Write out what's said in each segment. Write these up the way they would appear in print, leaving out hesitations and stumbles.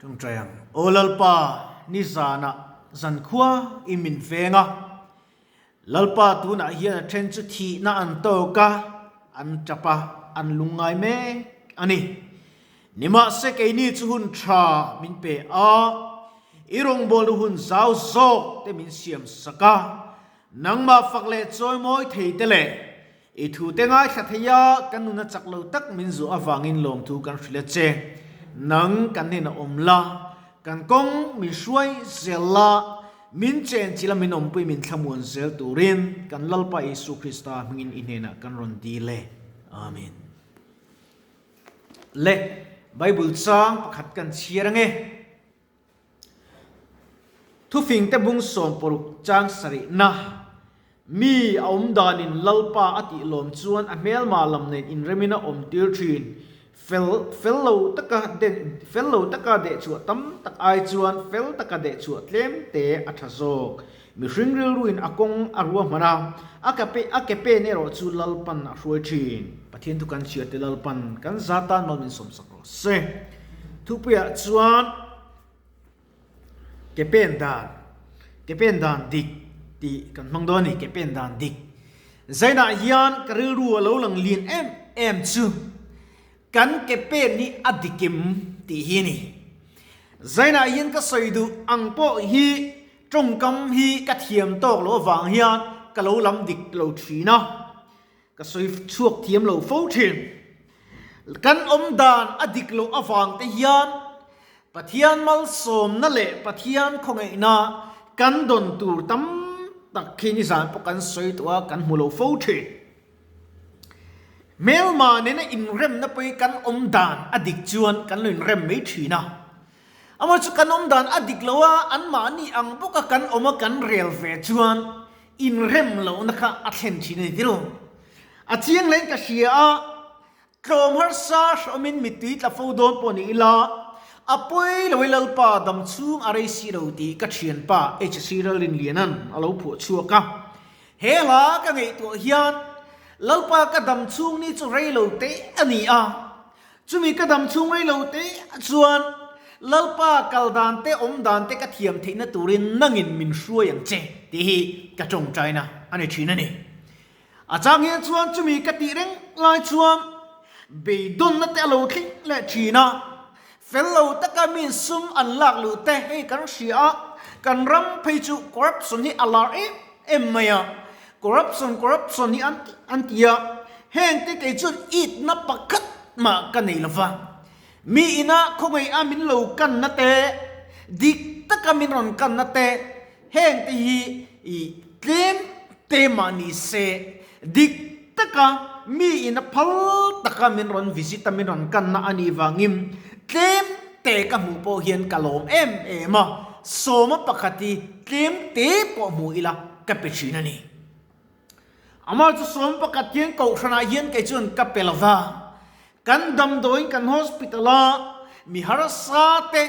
Ṭawngṭai ang. Aw Lalpa, nizanah zankhua i min veng a. Lalpa tunah hian a ṭhen chu thihna an tawk a, an ṭap a, an lungngai mek a ni. Nimahse keini chu hun ṭha min pe a, i rawngbawlna hun zau zawk te min siam sak a, nangmah fak leh chawimawi thei te leh I thute ngaithla thei a, kan nuna chak lo tak min zuah avangin lawmthu kan hrilh a che. Nang kan hnenah awm la, kan kawng min hruai zel la, min chenchilh a min awmpui min thlamuan zel turin kan Lalpa Isu Krista hmingin i hnenah kan rawn dil e. Amen. Le, Bible chang pakhat kan chhiar ange. Thufingte bung 60 chang sarihna, Mi a awm danin Lalpa a tih lawm chuan a hmelma lam nen inremin a awm tir thin. Fel, fel lo taka den, fel lo taka dehchhuah tam tak ai chuan fel taka dehchhuah tlem te a tha zawk. Mihring rilruin a kawng a ruahman a, a ke pe, a ke pen erawh chu Lalpan a hruai thin. Pathian thu kan chhiar te Lalpan kan za tan mal min sawmsak rawh se. Thupuiah chuan ke pen dan, ke pen dan dik tih kan hmang dawn a ni, ke pen dan dik. Zainah hian ka rilru a lo lang lian em em chu kan ke pen hi a dikim tih hi a ni. Zainah hian ka sawi duh ang pawh hi tawngkam hi ka thiam tawk loh avang hian ka lo lam dik lo thin a. Ka sawi chhuak thiam lo fo thin. Kan awm dan a dik loh avang te hian Pathian malsawmna leh Pathian khawngaihna kan dawn tur tam tak khi nizan pawh kan sawi tawh a, kan hmu lo fo thin. Hmelma nena inremna pawh hi kan awm dan a dik chuan kan lo inrem mai thin a. Amaherawhchu kan awm dan a dik lo a, anmahni ang bawka kan awm a kan rel ve chuan Inrem lohna kha a thlen thin a ni tilo. A chiang leh in ka hria a, tlawm harsa hrawmin mittui tla fo dawn pawh ni ila, a pawi lo i Lalpa dam chhung a rei si lo tih ka thianpa HC Lalrinliana'n a lo phuah chhuak a. He hla ka ngaihtuah hian Lalpa ka dam chhung ni chu rei lo te a ni a, Chumi ka dam chhung rei lo te chuan Lalpa kal dan te awm dan te ka thiam theihna turin nangin min hruai ang che tih hi ka tawngtaina a ni thin a ni. A chang hian chuan chumi ka tih reng lai chuan beidawnna te a lo thleng leh thin a, fel lo taka min sum an lak luh te hei kan hria a, kan ram phei chu corruption hi a lar em em mai a, Corruption corruption hi an an ti a, heng te kei chuan itna pakhat mah ka nei lova. Mi ina khawngaih a min lo kanna te, dik taka min rawn kanna te, heng te hi i tlem te mah ni se, dik taka mi ina phal taka min rawn visit a min rawn kanna a nih vangin tlem te ka hmuh pawh hian ka lawm em em a, sawma pakhat hi tlem te pawh hmu ila. Ka pe thin a ni. Amah chu 11 hian kohhranah hian kei chuan ka pe lo va, kan damdawiin kan hospital a mi harsa te,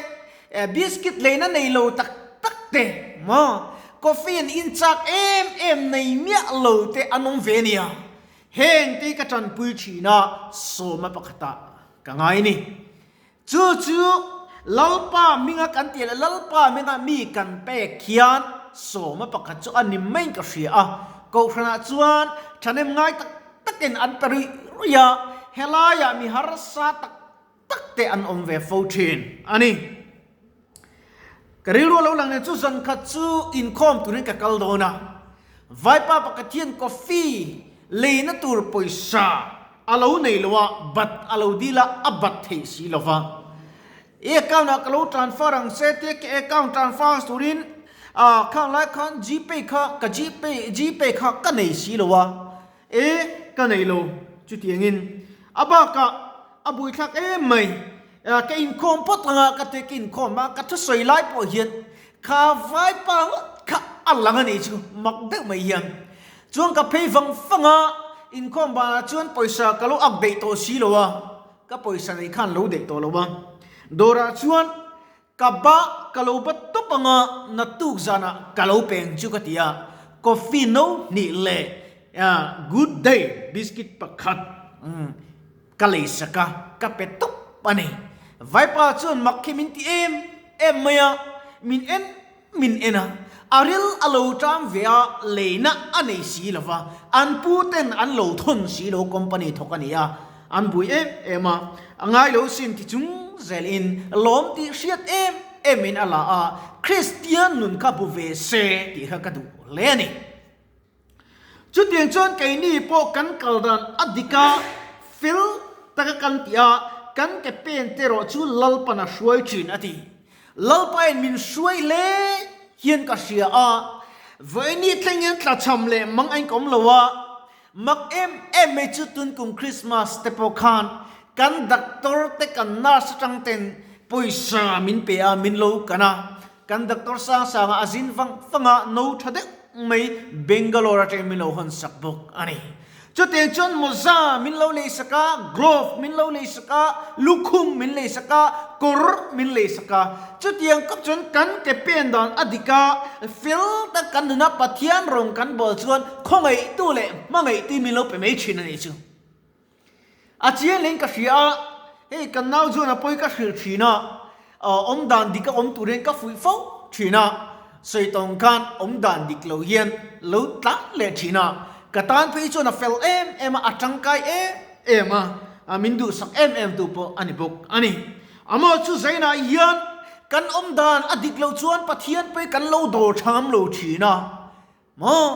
biscuit leina nei lo tak tak te maw, coffee an in chak em em nei miah lo te an awm ve nia. Heng te hi ka tanpui thin a, sawma pakhatah ka ngai a ni. Chu chu Lalpa hminga kan tih leh Lalpa hminga mi kan pek hian sawma pakhat chu a ni maiin ka hria a. Kohhranah chuan thahnem ngai tak takin an pe ruih ruih a, helaiah mi harsa tak tak te an awm ve fo thin a ni. Ka rilru a lo lang nen chu zan khat chu inkhawm turin ka kal dawn a, Vaipa pakhat hian coffee leina tur pawisa a lo nei lo a, bat a lo dil a, a bat theih si lo va. I account ah ka lo transfer ang che tia ka account transfer turin ah khang lai khan gpay kha ka gpay gpay kha ka nei si lo a, e ka nei lo chutiangin a bakah a buaithlak em mai. Ka inkhawm phawt ang a, ka ti ka inkhawm a, ka thusawi lai pawh hian kha vaipa ngawt kha a lang a nih chu, mak deuh mai hian. Chuan ka phei vang vang a, inkhawm banah chuan pawisa ka lo ak daih tawh si lo a, ka pawisa neih khan lo daih tawh lo a. Dawrah chuan ka ba ka lo ba tawp ang a, naktuk zanah ka lo peng chu ka ti a, coffee no hnih leh good day biscuit pakhat. Ka lei sak a, ka pe tawp a ni. Vaipa chuan mak khi min ti em em mai a, min en min en a, a ril a lo ṭam ve a, leina a nei si lo va, an pu ten an lo thawn si lo company thawk a ni a, an bui em em a, a ngai lo sin ti chung zel in lawm tih hriat em em in a la a, Kristian nun kha bu ve se tih kha ka duh hle a ni. Chutiang chuan keini pawh kan kal dan a dik a, fel taka kan tih a, kan ke pen te erawh chu Lalpan a hruai thin a ti. Lalpain min hruai hle hian ka hria a, vawiini thleng hian tlachham leh mang a inkawm lo a, mak em em mai chu tunkum Christmas te pawh khan kan doctor te kan nurse atang ten pawisa min pe a, min lo kan a, Kan doctor sang sanga a zin vang vang a, no tha deuh mai Bangalore atangin min lo hawn sak bawk a ni. Chutiang chuan mawza min lo lei sak a, glove min lo lei sak a, lukhum min lei sak a, kawr min lei sak a. Chutiang kawp chuan kan ke pen dan a dik a, fel tak kan nuna Pathian rawng kan bawl chuan khawngaihtu leh hmangaihtu min lo pe mai thin a nih chu. A chiang leng ka hria a, hei kan nau chuan a pawi ka hrilh thin a, awm dan dik a awm tur hian ka fuih fo thin a, sawi tawng khan awm dan dik lo hian lo tlan leh thin a, ka tan phei chuan a fel em em a, a tangkai em em a, min duhsak em em tu pawh a ni bawk a ni. Amaw chu zainah hian kan awm dan a dik loh chuan Pathian pawi kan lo dawr tham lo thin a, Maw?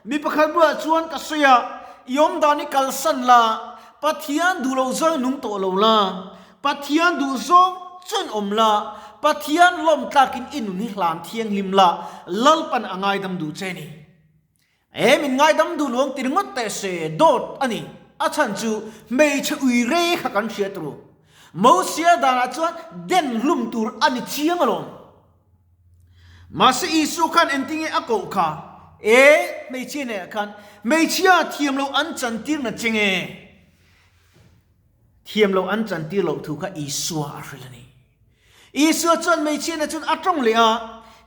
Mi pakhat bulah chuan ka sawi a, I awm dan i kalsan la, Pathian duh lo zawng nung tawh lo la, Pathian duh zawng chuan awm la, Pathian lawm tlakin i nun hi hlan thianghlim la, Lalpan a ngaidam duh che ni. E, min ngaidam duh luang ti ringawt teh se, dawt a ni. A chhan chu hmeichhe ui rei kha kan hria turu. Mosia danah chuan den hlum tur a ni chiang alawm. Mahse Isua khan engtinge a koh kha? E, hmeichhia hnenah khan, Hmeichhia thiam loh an chantir na che nge? Thiam loh an chantir loh thu kha Isua a hrilh a ni. Isua chuan hmeichhia hnenah chuan a tawng leh a,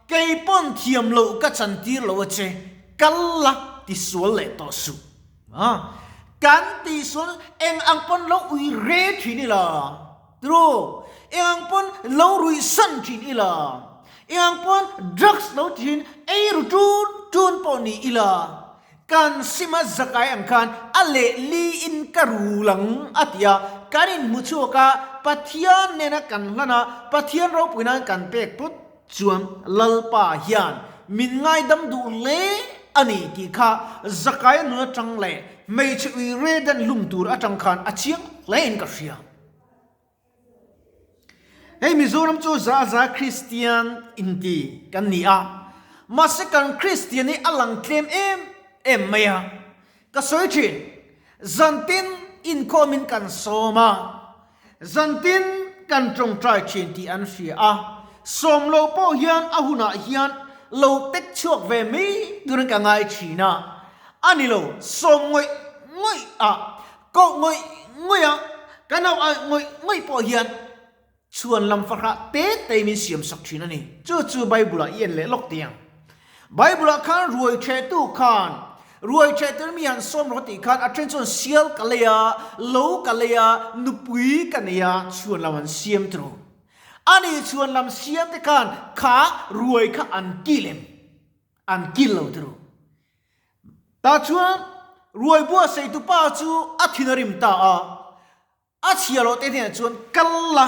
Kei pawn thiam loh ka chantir lo a che, kal la tisual leh tawh suh. Kan tihsual eng ang pawn lo ui re thin ila. Tru, eng ang pawn lo ruih san thin ila, eng ang pawn drugs lo thin ei ru tun tun pawh ni ila, kan sima zakai ang khan a leh li in ka rul ang a ti a, kan inhmu chhuak a, Pathian nena kan hlan a, Pathian ropui nan kan pek put chuan Lalpa hian min ngaidam duh hle a ni tih kha zakai a nun atang leh hmeichhe ui reden hlum tur atang khan a chiang hle in ka hria. Hei Mizoram chu za za Kristian inti kan ni a, mahse kan Kristian hi a lang tlem em em mai a. Ka sawi thin, zantin inkhawmin kan sawm a, zantin kan tawngtai thin tih an hria a, sawm lo pawh hian a hunah hian lo tek chhuak ve mai turin ka ngai thin a, a ni lo, sawm ngawih ngawih a, Koh ngawih ngawih a, ka nau ai ngawih ngawih pawh hian chhuan lam fahrah te te min siam sak thin a ni. Chu chu Bible ah i en leh lawk teh ang. Bible ah khan ruai thehtu khan ruai theh tir mi han sawm rawh tih khan a then chuan sial ka lei a, lo ka lei a, nupui ka nei a, chhuan lam an siam turu. Ani chhuan lam siam te khan kha ruai kha an kil em? An kil lo turu. Tah chuan ruai buatsaihtu pa chu a thin a rim ta a, a chhia loh te hnenah chuan kal la,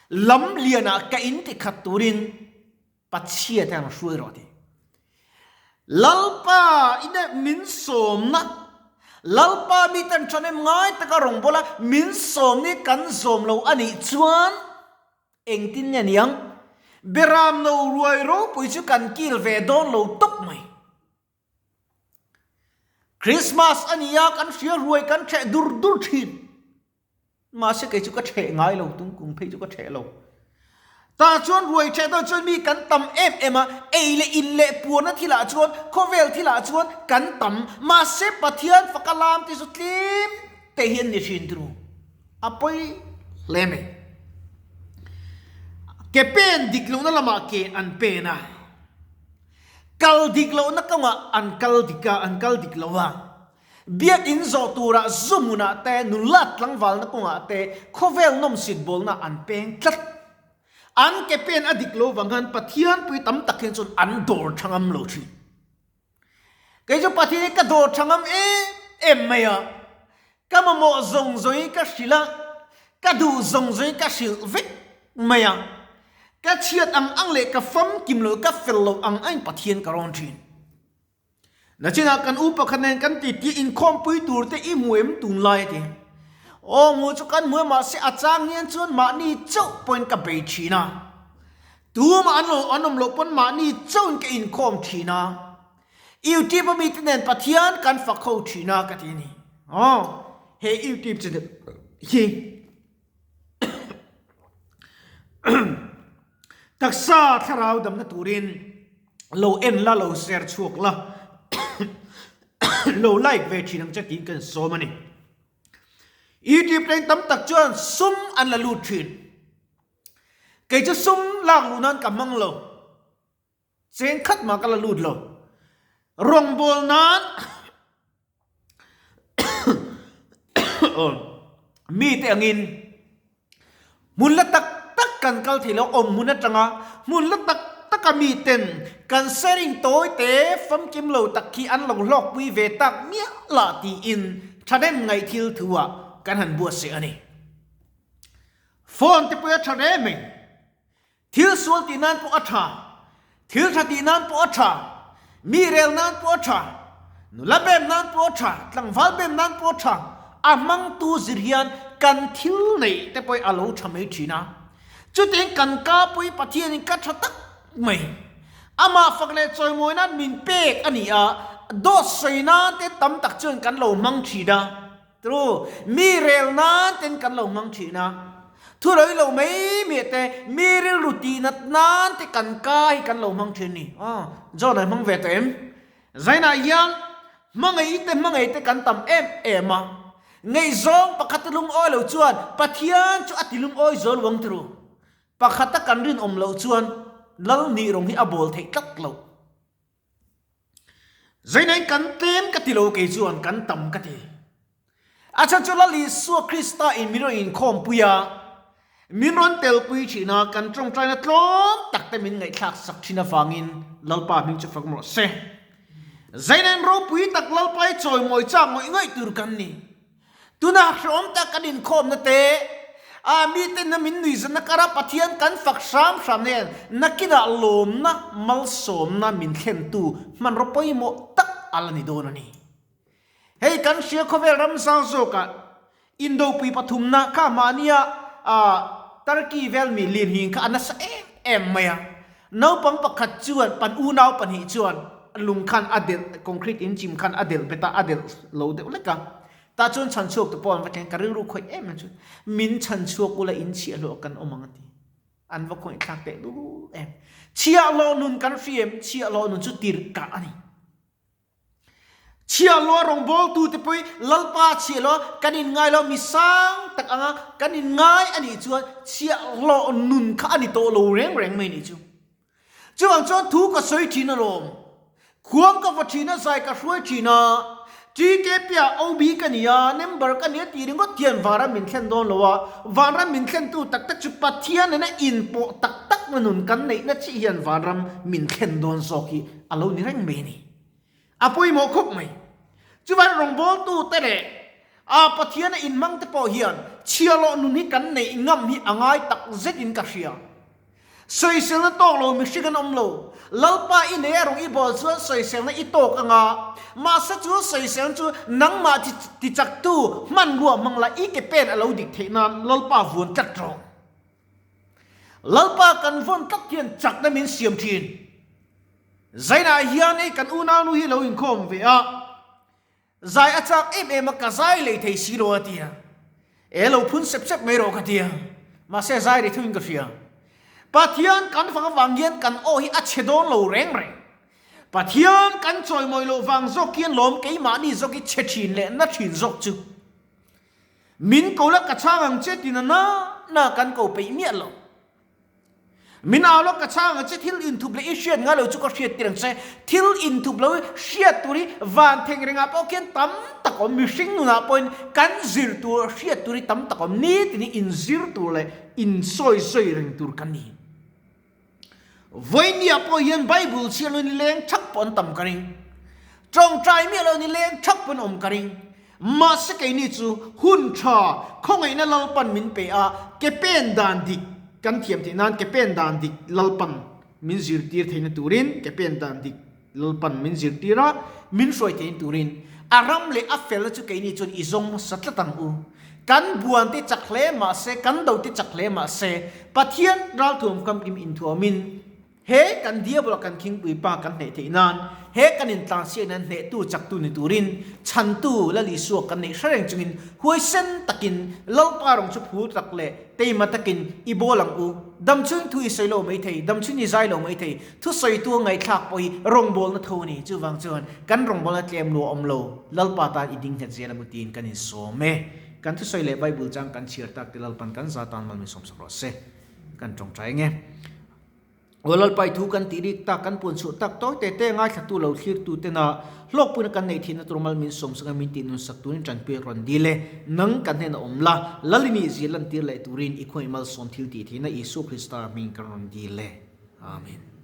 lam lianah ka in ti khat turin Pathian te han hruai rawh a ti. Lalpa ine min sawmna, Lalpa mi ten ṭhahnem ngai taka rawngbawla min sawm ni kan zawm lo a nih chuan, Engtin nge niang? Beram no ruai ropui chu kan kil ve dawn lo tawp mai. Christmas a nia kan hria ruai kan ṭheh dur dur ṭhin. Mahse kei chu ka ṭheh ngai lo, tungkum phei chu ka ṭheh lo. Tah chuan ruai ṭheh dawn chuan mi kan tam em em a, ei leh in leh puanna thilah chuan, khawvel thilah chuan kan tam. Mahse Pathian faka lam te chu tlem te hian ni ṭhin turu. A pawi hle mai. Ke pen dik lohna lamah ke an pen a, kal dik lohna kawngah an kal dik a, an kal dik lo a. Biakinn zawh turah zu hmunah te, nulat tlangvalna kawngah te khawvel nawmsit bawlna an peng tlat. An ke pen a dik lo vang khan Pathian pui tam tak hian chuan an dawr tha ngam lo thin. Kei chu Pathian hi ka dawr tha ngam em em mai a, ka mamawh zawng zawng hi ka hrilh a, ka duh zawng zawng hi ka hrilh vek mai a, ka chhiat ang ang leh ka famkim loh, ka fel loh ang angin Pathian ka rawn thin. Nachinah kan u pakhat nen kan ti tih inkhawmpui tur te i hmu em tunlai a ti. Aw hmu chu kan hmu e mahse a chang hian chuan mahni chauh pawhin ka bei thin a. Tumah an lo an awm loh pawn mahni chauhin ka inkhawm thin a. YouTube a mite nen Pathian kan fak ho thin a ka ti a ni. Aw he YouTube channel hi Taksa thlarau damna turin lo en la, lo share chhuak la, lo like ve thin ang che tiin kan sawm a ni. YouTube leng tam tak chuan sum an la lut thin. Kei chu sum lak luh nan ka hmang lo. Cheng khat mah ka la lut lo. Rawngbâwl nân mite angin hmun la tak tak kan kal thei lo, awm hmun aṭanga hmun la tak taka miten kan sharing tawi te famkim lo tak khi an lo hlawkpui ve tak miah lah tiin ṭhahnem ngaih thil thu-ah kan han buatsaih a ni. Phone te pawh a ṭha reng mai. Thil sual tih nan pawh a tha, thil tha tih nan pawh a tha, mi rel nan pawh a tha, nula bem nan pawh a tha, tlangval bem nan pawh a tha, a hmangtu zir hian kan thil neih te pawh a lo tha mai thin a. Chutiang kan ka pawh Pathianin ka tha tak mai, amah fak leh chawimawi nan min pek a ni a, dawt sawi nan te tam tak chuan kan lo hmang thin a. Tru, mi rel nan ten kan lo hmang thin a, thu rei lo mai miah te, mi rilru tih nat nan te kan ka hi kan lo hmang thin ni. Aw, John a hmang ve tawh em? Zainah hian hmangaih te hmangaih te kan tam em em a, ngaihzawng pakhat te lungawi lo chuan Pathian chu a ti lungawi zual uang tru. Pakhata kan rinawm loh chuan Lal nih rawng hi a bawl theih tlat loh. Zeinain kan tlem ka ti lo kei chuan kan tam ka ti. A chhan chu Lal Isua Krista in min rawn inkhawmpui a, min rawn telpui thin a, kan tawngtaina tlawm tak te min ngaihthlak sak thin avangin Lalpa hming chu fak rawh se. Zeinain ropui tak Lalpa hi chawimawi chak ngawih ngawih tur kan ni. Tunah hrehawm tak kan inkhawmna te, a miten na min nuihzatna kara Pathian kan fak hram hram na hian nakinah lawmna, malsawmna min thlentu hmanraw pawimawh tak a la ni dawn a ni. Hei kan hria khawvel ram zau zawkah Indopui pathumna kha mahnia Turkey vel mi lirnghing kha a nasa em em mai a. Naupang pakhat chuan pan unau pahnih chuan lung khan a delh, concrete in chim khan a delh bet a, a delh lo deuh lek a. Tah chuan chhan chhuak tu pawh an va thleng, ka rilru khawih em em chu min chhan chhuak ula in chhiahhlawh kan awm ang a ti. An va khawih thlak teh lul em. Chhiahhlawh nun kan hria em? Chhiahhlawh nun chu tirhkah a ni. Chhiahhlawh rawngbawltute pawh hi Lalpa chhiahhlawh kan inngai lo, mi sang tak anga kan inngai a nih chuan chhiahhlawh nun kha a ni tawh lo reng reng mai nih chu. Chuvang chuan thu ka sawi thin alawm, khuang ka va thin a, zai ka hruai thin a, TKP ah OB ka ni a, member ka ni a tih ringawt hian vanram min thlen dawn lo a, vanram min thlentu tak tak chu Pathian nena inpawh tak takna nun kan neihna chiah hian vanram min thlen dawn zawk hi a lo ni reng mai a ni. A pawimawh khawp mai. Chuvan rawngbawltute leh a Pathiana inhmangte pawh hian chhiahhlawh nun hi kan neih ngam hi a ngai tak zetin ka hria. Sawiselna tawk lo mihring an awm lo. Lalpa i nei a rawng i bawl chuan sawiselna i tawk anga, mahse chu sawiselna chu nangmah tichaktu hmanrua hmang la i ke pen a lo dik theih nan Lalpa vuan tlat rawh. Lalpa kan vawn tlat hian chakna min siam thin. Zainah hian hei kan unaunu hi lo inkhawm ve a, zai a chak em em a, ka zai lei thei si lo a ti a, e lo phun sep sep mai rawh ka ti a, mahse zai ri thuin ka hria. Pathian kan fak avang hian kan aw hi a chhe dawn lo reng reng. Pathian kan chawimawi loh vang zawk hian lawm keimahni zawk hi chhe thin leh na thin zawk chu. Min ko la ka chhang ang che tina na na kan ko peih miah lo. Min au lo ka chhang ang che, thil inthup leh i hriat ngai lo chu ka hriat tir ang che. Thil inthup lo hi hriat tur hi van theng rengah pawh khian tam tak awm, mihring nunah pawhin kan zir tur, hriat tur hi tam tak awm, nitin hi inzir tur leh insawi sawi reng tur kan ni. Vawinia pawh hian Bible chhiar lo ni leng thak pawh an tam ka ring. Tawngtai miah lo ni leng thak pawh an awm ka ring. Mahse keini chu hun tha khawngaihna Lalpan min pe a, ke pen dan dik kan thiam theih nan ke pen dan dik Lalpan min zirtir theihna turin ke pen dan dik Lalpan min zirtir a, min hruai theihna turin a ram leh a felna chu keini chuan i zawng hmasa tlat ang u. Kan buan te chak hle mahse, kan do te chak hle mahse, Pathian ralthuam famkim inthuamin he kan diabol kan khingpui pa kan hneih theih nan, he kan intlansiak nan hnehtu chaktu ni turin chhantu Lal Isua kan neih hre reng chungin huaisen takin Lalpa rawng chu phur tak leh teima takin i bawl ang u. Damchhuin thu i sawi lo mai thei, damchhuin i zai lo mai thei, Thusawitu a ngaihthlak pawh hi rawngbawlna tho a ni. Chuvang chuan kan rawngbawlna tlem luah awm lo, Lalpa tan i ding nghet zel ang u tiin kan insawm e. Kan thusawi leh Bible chang kan chhiar tak te Lalpan kan za tan mal min sawmsak rawh se. Kan tawngtai ang e. Aw Lalpa i thu kan tih rik tak, kan puan chhuah tak tawi te te ngaithlatu lo thlirtu tena hlawkpuina kan neih thinna tur mal min sawmsak a min tih nunsak turin tanpui rawn dil e. Nang kan hnenah awm la, Lalini zir lantir leh turin i khawngaih malsawm thil tih theihna Isua Krista hming kan rawn dil e. Amen.